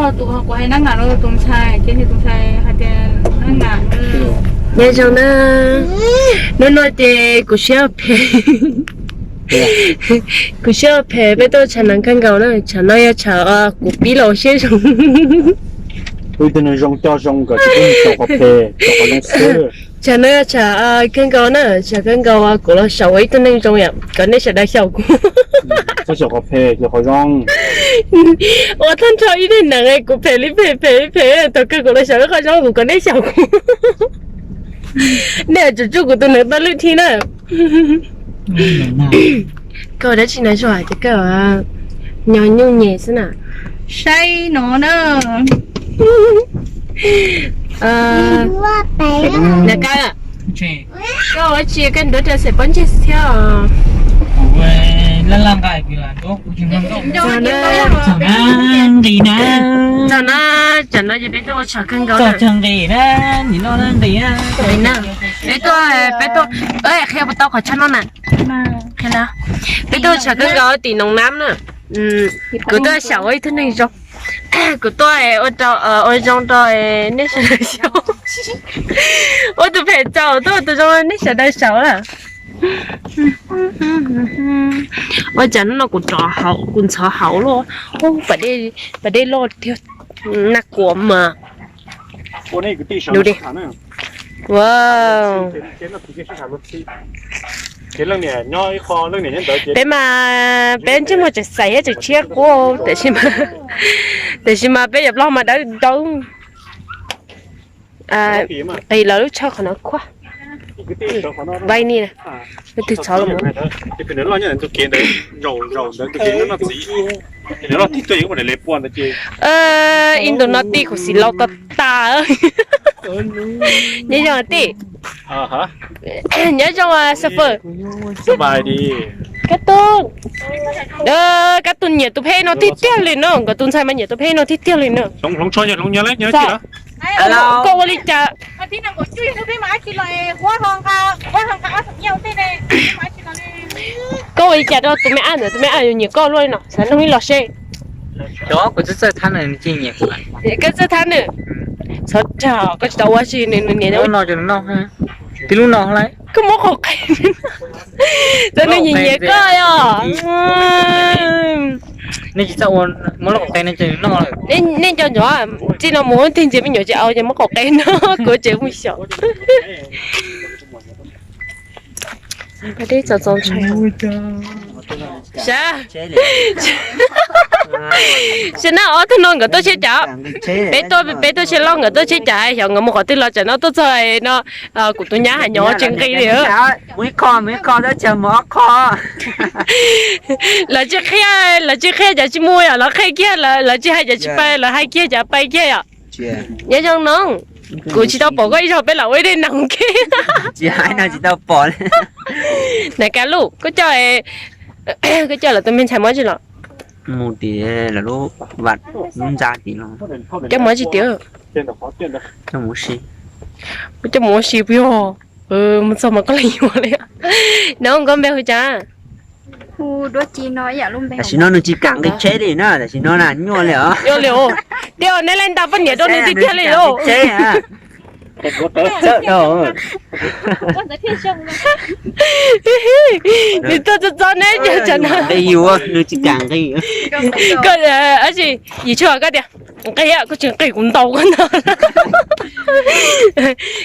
Tus kuv hais nab ngas rau tus ntxhais ces nws tus ntxhais hais tias nab ngas. Nyob zoo na, hnub no ces kuv siab phem, kuv siab phem peb tuaj tsham nees kawg nkaus na, tsam no yog tsam kuv pib los siab zoo. Ib tug neeg zoo coj zoo nkawd tsis pub mus xyaum qhov phem, xyaum qhov zoo xwb. Tsam no yog tsam kawg nkaus na, tsam kawg nkaus kuv los xyaum ua ib tug neeg zoo yom, kom nej sawv daws xyaum kuv. Txhob xyaum qhov phem, xyaum qhov zoo. Ua tag nrho ib tug neeg kuv phem li phem phem li phem, thaum kawg kuv los xyaum ib qho zoo, kuv kom nej xyaum kuv. Nej tsum tsuj kuv tus neeg tau lwj thi na. Koj dab tsi na, zoo hais tias koj nyo nyuj nyem xwb na. Saib no na. Koj ua tsi koj nruab rau xeem pob ntseg thiab os? Nqis na. Tam no, tam no ces peb tuaj ua tshav kawg nkaus na. Nqis na, nqis na. Peb tuaj, peb tuaj, qhia puas tau qhov tshav no na. Peb tuaj ua tshav kawg nkaus tim Noov Nab na. Kuv tuaj xyaum ua ib tug neeg zoo. Kuv tuaj ua zoo rau nej sawv daws xyaum. Ua tus phem txaus tuaj ua tus zoo nej sawv daws xyaum lawm. Ua cas hnub no kuv rov hauv, kuv ntxhov hauv luaj. Pas dej loj thiab, nag kuam mas. Ua, peb mas peb ntsej muag tseem xais thiab tseem tshiab quv, tiam sis mas peb yuav Nplog mas dawb dawb. Qis los lub tsho qhov no khuab. Vaib ni, lub twg txhov los. Ib ntus no tij kuv xim laus tag tag. Nyob zoo tij. Nyob zoo xab fawm. Kab tug, kab tug nyiam tus pheb no tiag tiag li no, nkawd tus ntxhais mas nyiam tus pheb no tiag tiag li no. Koj ua li cas? Koj ua li cas rau tus me ab ntawd, tus me ab yuav nyiam koj luaj li no, xav nug ib los seb. Kuv txawj txawj thab nws. Koj txawj thab nws? Txhob rau, koj tsis tau ua si nws, nws niam no. Tib lub no lawm. Koj muab qhov qe, txawm nws nyiam nyiam koj os. Nej tsis txawj ua, muab lub qhov qe no ces nws noj lawm. Nej nco ntsoov, txij no mus ua tig ntxias me nyuam tsis au ces muab qhov qe no, kuv tseem mus xyaum. Sawv, sawv na, ob tug no nkawd tuaj tsheb cav. Peb tuaj, peb tuaj tsheb loj, nkawd tuaj tsheb cav, xyov nkawd mus qhov twg los, tsam no tuaj txog no, kuv tus nyab hais nyob tsis nqis li. Lawv tsis qhia, lawv tsis qhia cas tsis mus yom, lawv qhia kiag, lawv tsis hais cas tsis pais, lawv hais kiag cas pais kiag yom. Nyob zoo no, kuv tsis tau pom koj ib zaug peb lam ua ib daim neeg kiag. Tsis hais no tsis tau pom li. Nai Kab Luj, koj coj, koj coj lawv tus me ntxhais mus tsi los? Mus tim lawv lub vaj lub ntxa tim no. Coj mus tsi tiag? Coj mus ua si. Coj mus ua si puas yog? Mus txog mas koj los yuav li. No koj npe hu cas? Tam sim no nws tsis kam nqis tsheb li na, tam sim no na nyuaj li os. Nyuaj li os. Tiag, neb li ntag poj niam rau nws tiag tiag li os. Nws tuaj txog txog neb cov tsam no. Nws tsis kam nqis. Koj, yim tshuaj koj tias, nqis, koj tsis nqis kuv ntaus koj ntag.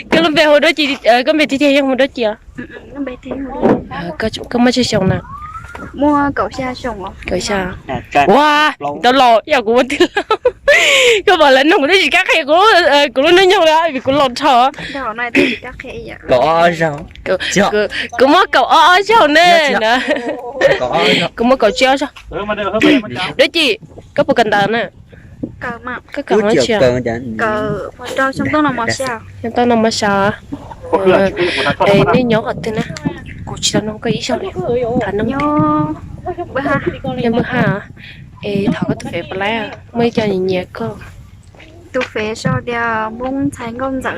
Koj lub npe hu Duab Ci, koj npe tiag tiag yog hu Duab Ci os? Koj muaj tsawg xyoo na? Kaum xya. Ua, tau laus ib yam kuv ua tij laug. Koj pom lawv nug kuv twb tsis kam qhia kuv lub hnub nyoog li vim kuv laus dhau. Kaum ob zaug. Kuv muaj kaum ob ob zaug ne. Kuv muaj kaum tsib ob zaug. Duab Ci, koj puas kawm ntawv na? Koj kawm hov tsi? Xyoo tau no mos xya. Es nej nyob qhov twg na? Kuv tsis tau nug koj ib zaug li. Tham nug. Nyob Npawg Haj. Es thov koj tus fev puas laib, muaj ib co nyiam nyiam koj. Tus fev sau tias Hmoob ntxhais nkauj ntxawm.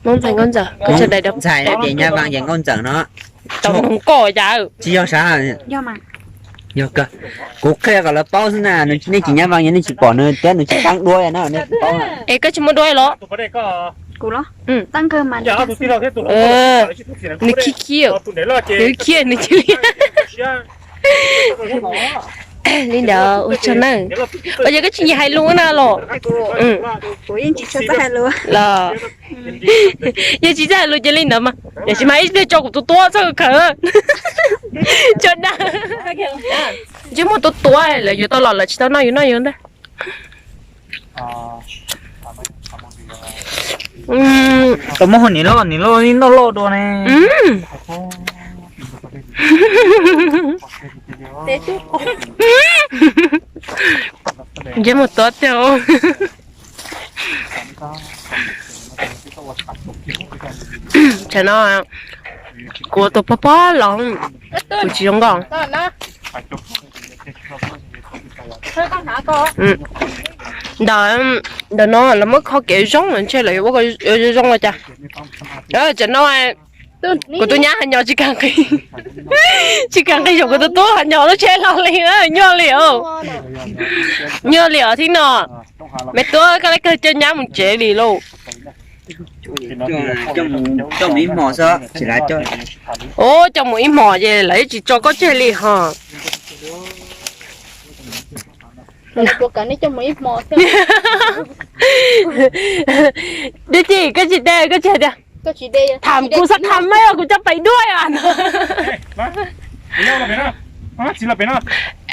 Hmoob ntxhais nkauj ntxawm, koj tsa daim da. Ntxhais ces Nyab Vaj ces nkauj ntxawm no. Tau nug koj yam. Tsis yog sab. Yog kawg, kuv qhia kom lawv paub xwb na, nej tsis nyab vaj yog nej tsis pom nws thiab nws tsis qab duab na, nej tsis paub. Es koj tsis muaj duab los? Nws khib khib, nws khib nws cia li. Li ntawd ua tsaug na. Ua yog koj tsis nyiam hais lus na los? Los yog tsis txawj hais lus ces li ntawd mas, yog tsis mas ib pliag tso kuv tus tuab txhob khaws. Tso dag. Ntsej muag tuab tuab lawv yuav tau los lawv tsis tau noj yus noj yus ntag. Tau muab ho niam loj, niam loj noj loj dua ne. Ntsej muag tuab tiag. Tsam no kuv tus pog pog los, kuv tsis zoo nkauj. Ntawm, ntawm no lawv muab kho kev zoo ntshe lawv yuav ua zoo zoo ua cas. Tsam no kuv tus nyab has nyo tsis kam nqis, tsis kam nqis saum kuv tus tub has nyo lub tsheb los li, nyuaj li os. Nyuaj li os thib no. Me tub, koj le kawg coj nyab mus tsev li lauj. Coj mus ib hmos xwb, tsis lav coj. Ub, coj mus ib hmos ces lawv yeej tsis tso koj tseg li ho. Dib ci, koj tsis de, koj tsis hais tias, tham kuv xav tham mas yog kuv coj pem duaj os.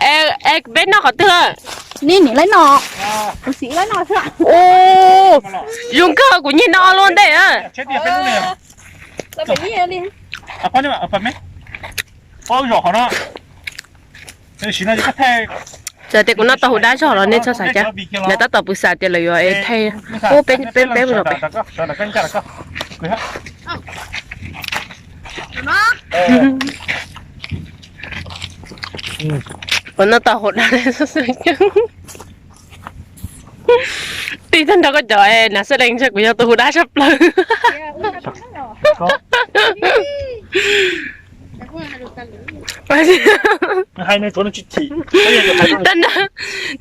Es peb noj qhov twg lawm? Ub, zoo kawg, kuv nyiag no luaj ntej. Txawm tias kuv noj tau hauv dab zog los nej txhob xav cas, lawv tab tom pw xav tias lawv yuav thaij. Ub, peb, peb, peb mus zov pem. Kuv noj tau hauv dab. Tij tag nrho koj cov nas xab dees ntshe kuv yog tus hu dab tshaj plaws.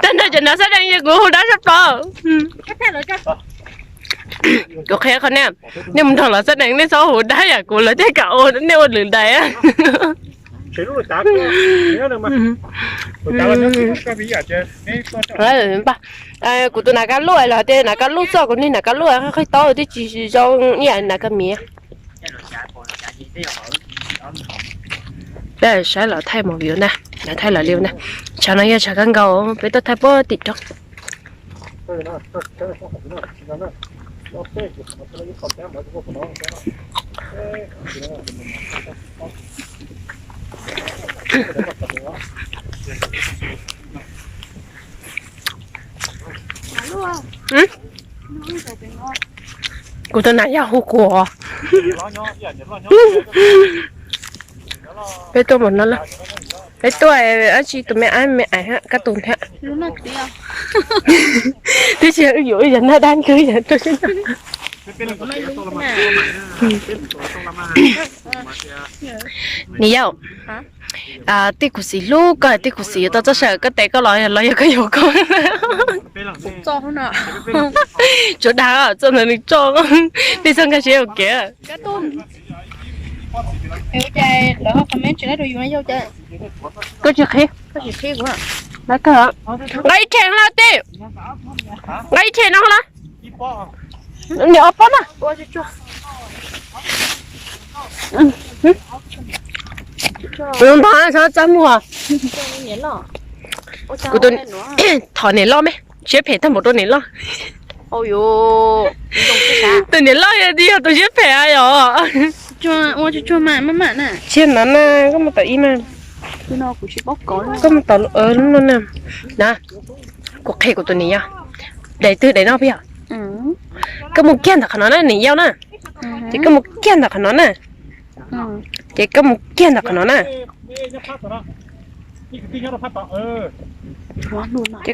Tag nrho cov nas xab dees yog kuv hu dab tshaj plaws. Kuv qhia qhov nej, nej mus nrog los xab dees nej txhob hu dab yam kuv lawv thiaj kam ua nej ua lwm daim. Kuv tus nas kab luj los tias nas kab luj txoj, kuv niag nas kab luj qhib taub twb tsis zoo ib yam nas kab miv. Saib los thaij movie na, los thaij los li na. Tshav no yog tshav kab nkaus, peb tuaj thaij puag tim roob. Kuv tus nas yog hu kuv. Peb tuaj mus no lawm. Peb tuaj dab tsi tus me ab me ais kab tus thiab. Twb tsis yog wb yuav, wb yog nag dab ntxwg yog rau sib. Niam yau, tij kuv xis hlub koj, tij kuv xis yuav tau txoj saw koj tes koj los los yog koj yuav koj. Tsuav dag txoj ntawd nws tso, tij txoj nkag siab ua kev. Koj tsis qhib, nqa ib rhe no tij, nqa ib rhe no los. Niam ob pob na. Ntog txhob txaj muag. Kuv tus, thov niam loj me, siab phem tag npaum rau niam loj. Tus niam loj yog tus siab phem yom. Siab no na, koj mus tom ib na. Koj mus tom lub no na. Na, kuv qhia kuv tus niam yau. Daim twg daim no peb yog? Koj mus kiag ntawm qhov no na niam yau na. Ces koj mus kiag ntawm qhov no na. Ces koj mus kiag ntawm qhov no na. Ces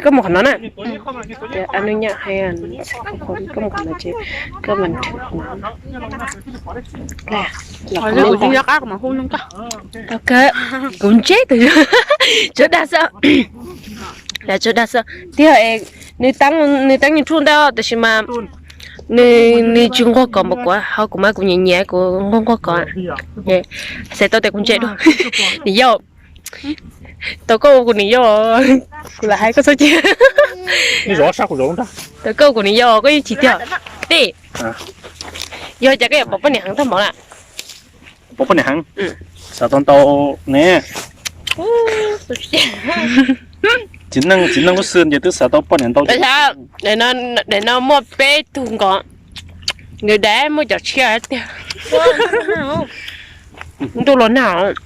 koj mus qhov no na. Koj mus qhov no ces koj mus qhov no. Kuv ntseb tas, tsuav dag xwb. Tiag, nws tab nws tab nws rhuj ntau tab sis mas nws tsis nquag kos npaum kuv, ho kuv mas kuv nyiam nyiam kuv nquag nquag kos. Xav tau tias kuv ntseb dua. Nws yau, tau koj ua kuv niam yau, kuv lam hais koj txhob cia. Tau koj ua kuv niam yau koj yeej chim tiag. Tej, yog cas koj yuav pom poj niam heev tag npaum na? Pom poj niam heev, xav tau ntau ne. Txiv neej, txiv neej lub xwb ces twb xav tau poj niam ntau. Daim no muaj peb tug nkaus, nws daim muaj cov tshiab tiag. Ntuj los nag,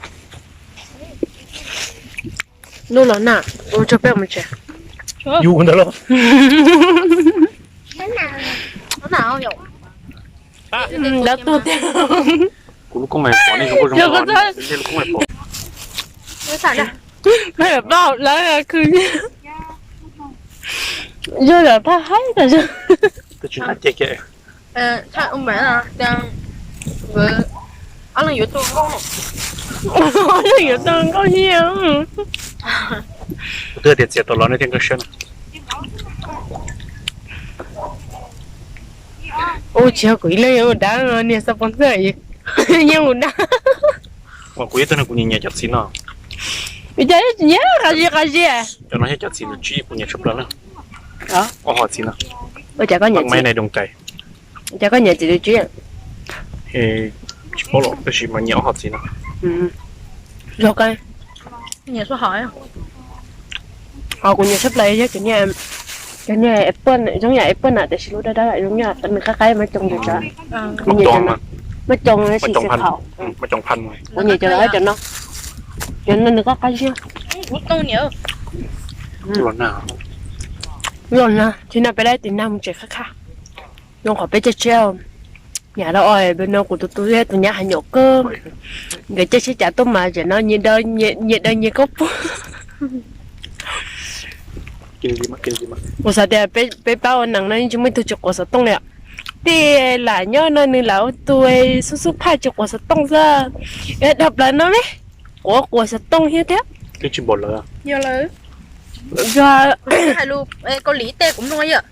ntuj los nag, ua tso peb mus tsev. Yus ntawd los. Dab tuag tiag. Kuv lub koob pom nej zoo nkauj zoo nkauj. Yog lawv khwv, yog lawv thaj haib tas zog. Leej yuav tau nkauj nyiaj. Twb tias txiav tau los nej thiaj nkag siab na. Ua tsis yog kuv ib leeg yuav ua dab, niag xav pov ntxaj yeej ua dab. Kuv ib tug no kuv nyiam nyiam cov txiv no. Cas nyiam qas zis qas zis. Cov no yog cov txiv nws tsib kuv nyiam tshaj plaws na. Ob hom txiv no. Ua cas koj nyiam txiv? Cas koj nyiam txiv nws tsib? Tsis paub los tab sis mas nyiam ob hom txiv no. Zoo koj. Ho kuv nyiam tshaj plaws yog cov niag apple, zoo yam apple na tab sis lub dawb dawb zoo yam nws qab qab mas coob ntawd. Kuv nyiam cov no, mas coob tab sis xim qhau. Kuv nyiam cov no, cov no, cov no nws qab qab ziab. Los na, tsis no peb lab tis nag mus tsev qab qab. Zoo qhov peb caij tsheb, nyab lawv ua no kuv tus tub thiab tus nyab hais nyuam kawg. Nkawd caij tsheb cav tuaj mas tam no nyias daws nyias koj puag. Kuv xav tias peb pab ua neeg no yeej tsis muaj ib tug tsis quav xov tooj li. Tej lam nyob no nws lam ua tus xub xub phaj tsis quav xov tooj xwb. Dag plaws no me, quav quav xov tooj thiab thiab. Yog, hais lus Kaus Lim tej kuv mloog yom.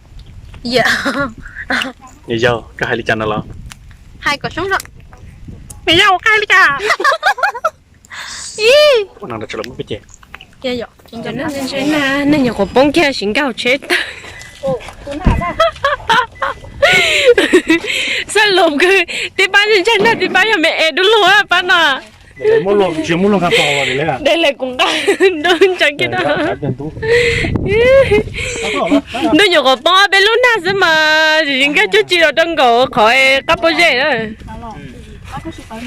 Yog, koj hais li cas no los? Hais kom xyoob zog. Me yog ua koj hais li cas? Nej nyuam qhuav poob kiag sim nkag hauv tsheb tag. Xab lus kawg, tib pab ntshai nag, tib pab yog me es dub lug pab no. Dej lawm kuv nqa nrog ntsa kiag no. Ntuj nyuam qhuav poob ob peb lub nag xwb mas tsis nkag cuag tsi los rau nkaus qhov qab pob zeb.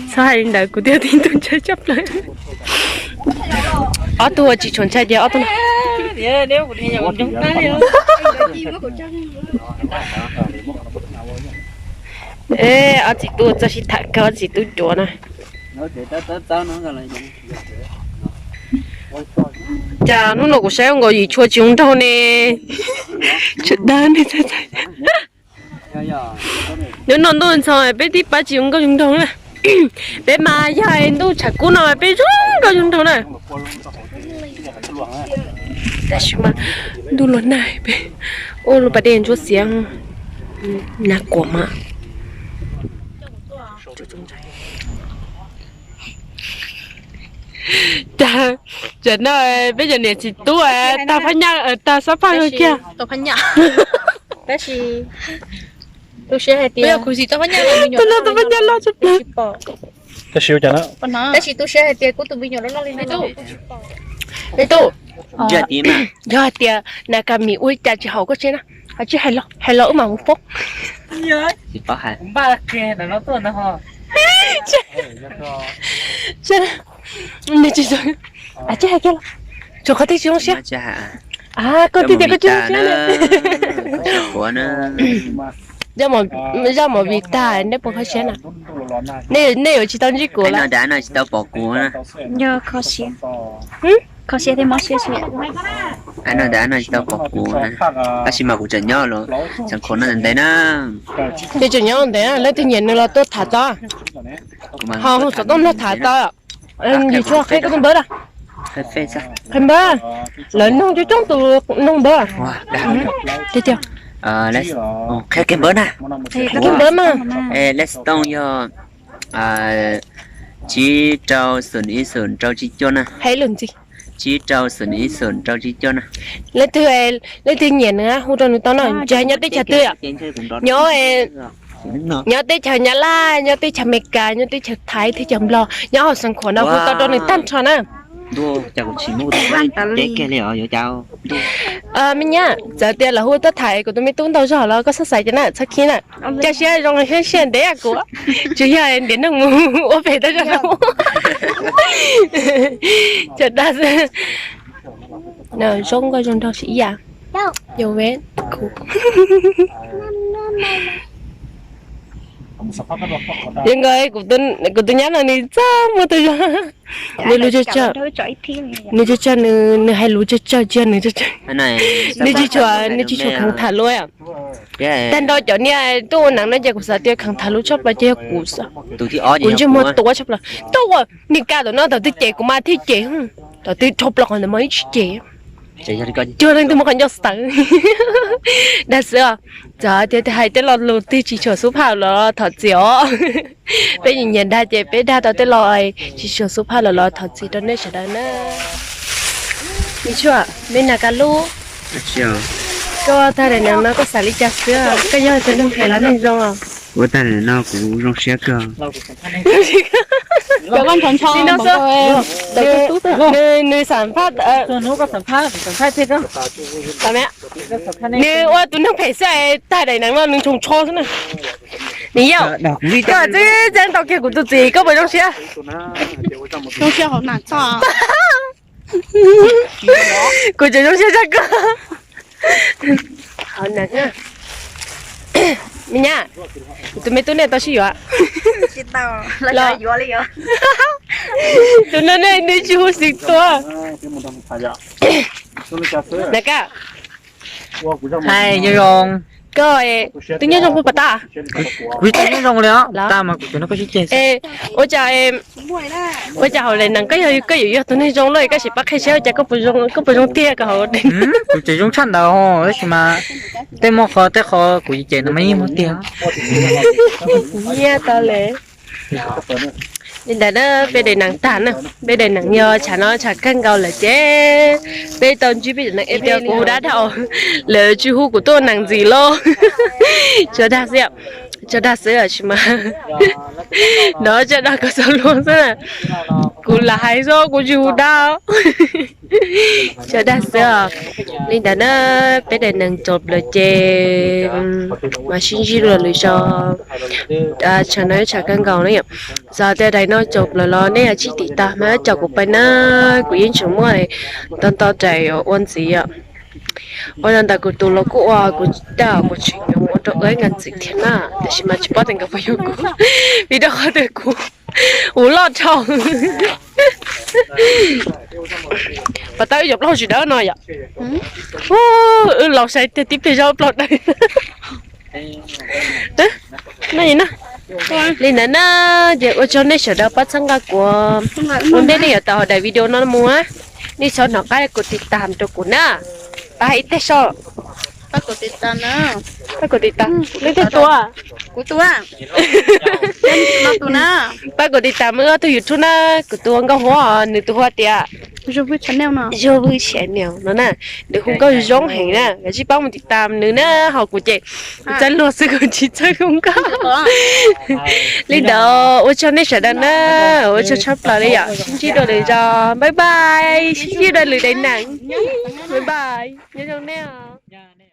Txhob hais li ntawd kuv twb tib tug ntshai tshaj plaws. Ob tug ua tsis tshua ntshai ces ob tug. Ob txiv tub txoj sib tham kawg, ob txiv tub cuav na. Cas hnub no kuv saib nkaus yim tshua tsis zoo nraug ne. Tsis dag ne. Hnub no ntuj ntxhov peb tib pab tsis zoo nkauj zoo nraug na. Peb mas yog ntuj tshav kub no mas peb zoo nkauj zoo nraug na. Tab sis mas ntuj los nag peb ua lub pas dej ntsuab xiav na kuam mas. Cas, cas no peb cov niam txiv tub tag phab nyaj tag xob phaj kiag. Tab sis tu siab hais tias, tus no tau pab nyaj loj tshaj plaws. Tab sis ua cas na? Tab sis tu siab hais tias kuv tus me nyuam loj loj li no. Peb tub, yog hais tias na ka mis ua li cas tsis haum koj tsev na, ho tsis hais los, hais los wb mam mus poob. Tsis hais kiag los, tshuav qhov twg tsis zoo siab. Koj twb tias koj tsis zoo siab. Zaj movie tag neb puas kho siab na? Nej yuav tsis tau ntsib kuv lawm. Yog kho siab. Kho siab thiab mob siab. Ab no ntawd ab no tsis tau pom kuv, tab sis mas kuv tseem nyob los xeev khuam no ntev ntev na. Ces tseem nyob ntev, leej twg nyiam nws los tuaj tham tau. Ho hu xov tooj nrog tham tau. Yus tsis qhia koj tus npawb da. Qhia npawb, lawv noog coob coob tus noog npawb. Qhia kiag npawb na. Qhia kiag npawb mas. Lej xov tooj yog tsib rau xoom ib xoom rau tsib cuaj na. Hais lus ntxiv. Tsib rau xoom ib xoom rau tsib cuaj na. Leej twg, leej twg nyiam nws hu rau nws tau na, tsis hais nyob teb chaws twg, nyob, nyob teb chaws Nyab Laj, nyob teb chaws Amelikas, nyob teb chaws Thaib, teb chaws Nplog, nyob hauv xeev khuam no hu tau rau nws tag nrho na. Me nyab, txawm tias lawv hu tuaj tham kuv tus me tub ntau zog los koj txhob xav cas na, txhob khib na. Cia siab zoo siab ntev kuv, tsuas yog ntiav neeg mus ua pem tau zog. Cov dag xwb. Zoo nkauj zoo nraug tsis ib yam. Yo ve kuv. Zoo nkauj, kuv tus nyab no nws txaj muag tau zog. Nws lus tsawg tsawg, nws tsawg tsawg, nws hais lus tsawg tsawg, tsis yog nws tsawg tsawg. Nws tsis tshua, nws tsis tshua kheev tham lus. Tag nrho cov niag tuaj ua neeb no ces kuv xav tias kheev tham lus tshaj plaws ces yog kuv xwb. Kuv ntsej muag tuav tshaj plaws. Tuaj ua niag ka tom no thaum twg cem kuv mas thiaj cem, thaum twg dhau plaws qhov ntawd mas ib tsis cem. Cuag leej twg muaj qhov ncauj tawv. Dag xwb os. Txawm tias hais tej lo lus twg tsis tshua xub phaj los thov txim os. Peb nyiam nyiam dag ces peb dag tau tej lo tsis tshua xub phaj los los thov txim rau nej sawv daws na. Me tshuaj, me nas kas lub, koj ua tag daim neeg no koj xav li cas xwb? Koj yog tus neeg phem los neeg zoo os? Ua tag daim no kuv zoo siab kawg. Li no xwb. Nws xam phaj, nws ua tus neeg phem xwb, tag daim neeg no nws ntsoog tsho xwb na. Nws yog, koj twb txeeb tau kiag kuv tus txiv, koj puas zoo siab? Zoo siab hauv nas txog. Kuv tseem zoo siab tshaj koj. Me nyab, tus me tub nej tau sib yuav los? Tus no ne nws tsis hu xwm tua. Na ka, hais nyob zoo. Koj twb nyob zoo puas tas? Kuv twb nyob zoo li os, tas mas kuv cov no koj sib ceg. Ua cas, ua cas hauv daim neeg koj yog, koj yuav yog tus neeg zoo lawm, koj sim pab qhia saib ua cas koj puas zoo tiag koj hauv. Kuv tseem zoo tshaj ntawd tab sis mas tej muaj qhov, tej qhov kuv cem no mas yeej muaj tiag. Nyiaj tau le. Li ntawd na, peb daim neeg tag na, peb daim neeg yog tshav no tshav kawg nkaus lawm ces peb tau ntsib peb daim neeg ib pliag kuv hu dab dhau, lawv tsis hu kuv tuaj nees ntxiv lauj. Tso dag xwb, tso dag xwb tsis mas no tso dag kom txog luag xwb. Kuv lam hais xwb kuv tsis hu dab. Tso dag xwb os. Li ntawd na, peb daim neeg tsaus plaws ces mas sib ntsib dua lwm zaus. Tshav no tshav kawg nkaus na yom. Txawm tias daim no tsaus plaws los nej yuav tsum tiv tauj mas caum kuv pais na, kuv yeej tseem muaj ntau ntau daim ua ntxiv os. Ua li ntawd kuv tus los kuj ua kuv, kuv tseem yuav ua rau ua nka ntxiv thiab na, tab sis mas tsis paub tias nkawd puas yuav kuv, vim rau qhov tias kuv ua loj dhau. Pas tau ib co plaub hau tsis dawb no yom. Wb laus sai tiag tib pliag zaub plaub dawb. Li ntawd na, ces ua tsaug nej sawv daws pab txhawb nqa kuv, ua ntej nej yuav tau daim video no mus, nej txhob hnov qab kuv tiv tam rau kuv na. Pab hais ib teg so. Pab kuv tiv tam. Leej twg tua? Kuv tua. Pab kuv tiv tam wb ob tug YouTube na, kuv tus hu Nkauj Huab, nws tus hu tias Zog Vwj Channel no na, nws hu nkauj zoo heev na, koj tsij pab mus tiv tam nws na, ho kuv ces kuv txawj luag xwb kuv tsis txawj hu nkauj. Li ntawd ua tsaug nej sawv daws na, ua tsaug tshaj plaws li yom, sib ntsib dua lwm zaus, bye bye, sib ntsib dua lwm daim neeg, bye bye, nyob zoo nej os.